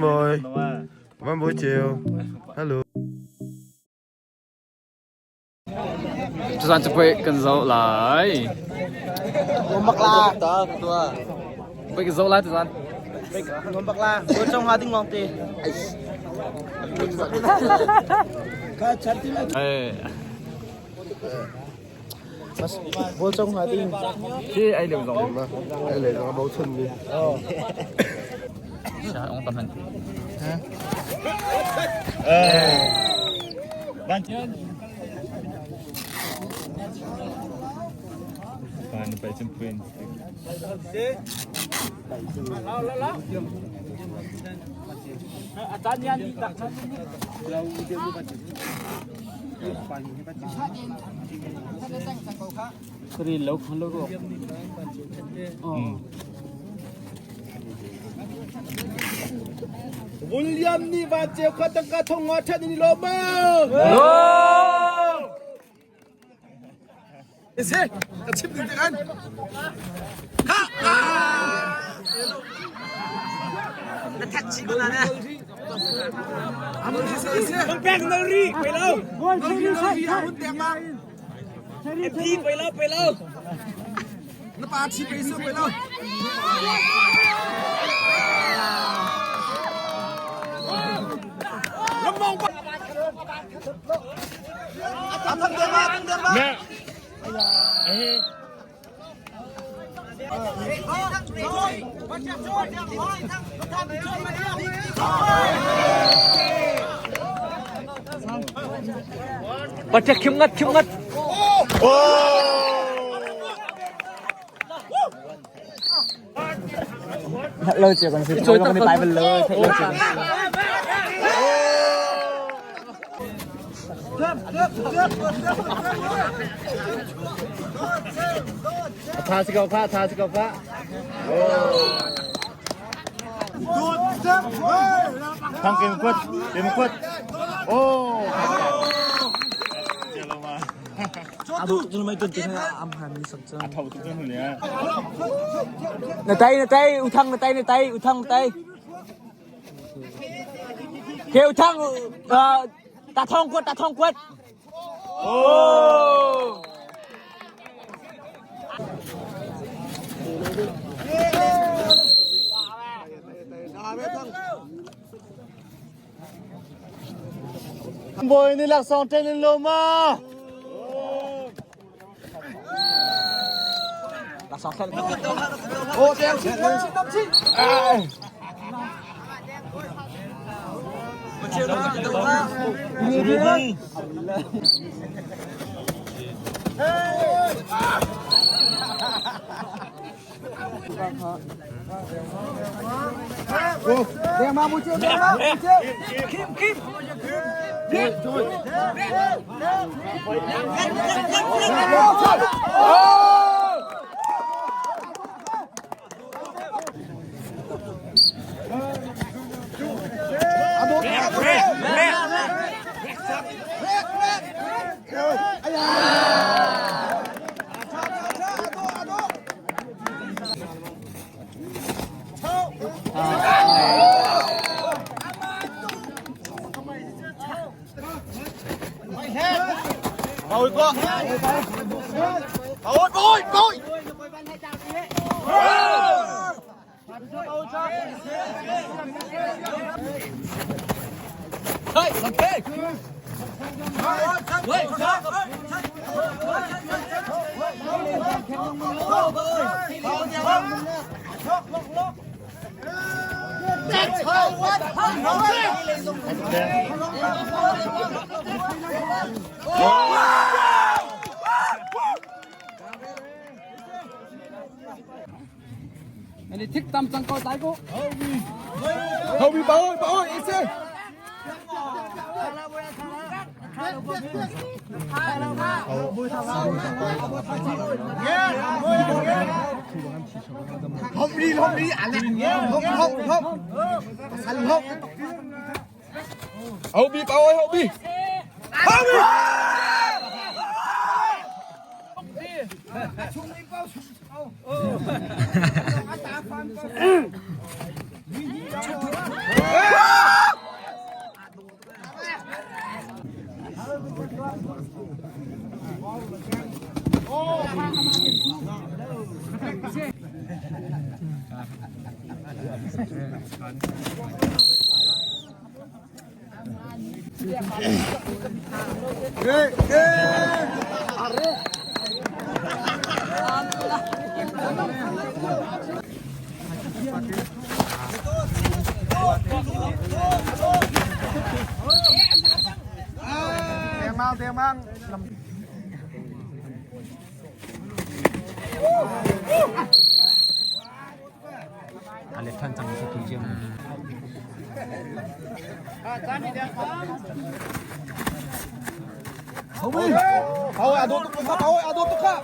Boy. Van buổi chiều. Hello. Tuzaan cu puai kan zoh lai. Nuam bak la. Puai kan zoh lai tuzaan. Nuam bak la. Buat trong nga ding long te. Eh. Buat trong nga ding. Khi ai liu zong. Ai le zong bau chun mi. Siya ong taman. Paano pa yung twin? William ni va cheu kha tangka thong nga than ni lo ma. Ese, ka chim ding an. Kha. Na thak chi ko na na. Am ese ese. Bang pek na ri, pe lo. Gol ri ri hun te ma. Thi pe lo pe lo. Na pa chi pe su pe lo. Lamong pa. Thang de ma, thang de ma. Patek khim ngat khim ngat. Lâu chưa còn xin tôi không đi bài lơ, thấy lâu chưa. Tha si ko pha, tha si ko pha. Thang kim quất, kim quất. Ô. À thầu tu chân liền. Na tay na tay, u thăng na tay na tay, u thăng na tay. Kêu thăng ta thong quất, ta thong quất. Ô. Boy ni lạc song trên lên lô ma. Là sọc khen. Ô, đeo xin, đeo xin, đeo xin. Anh thích tam sang coi tái cô. Hậu bị bảo ơi, bảo ơi, ese. Hông đi, hông đi, à hông, hông, hông. Săn hông. Hậu bị bảo ơi, hậu bị. Hậu bị. Hau oi, ado tuk ka, hau oi, ado tuk ka.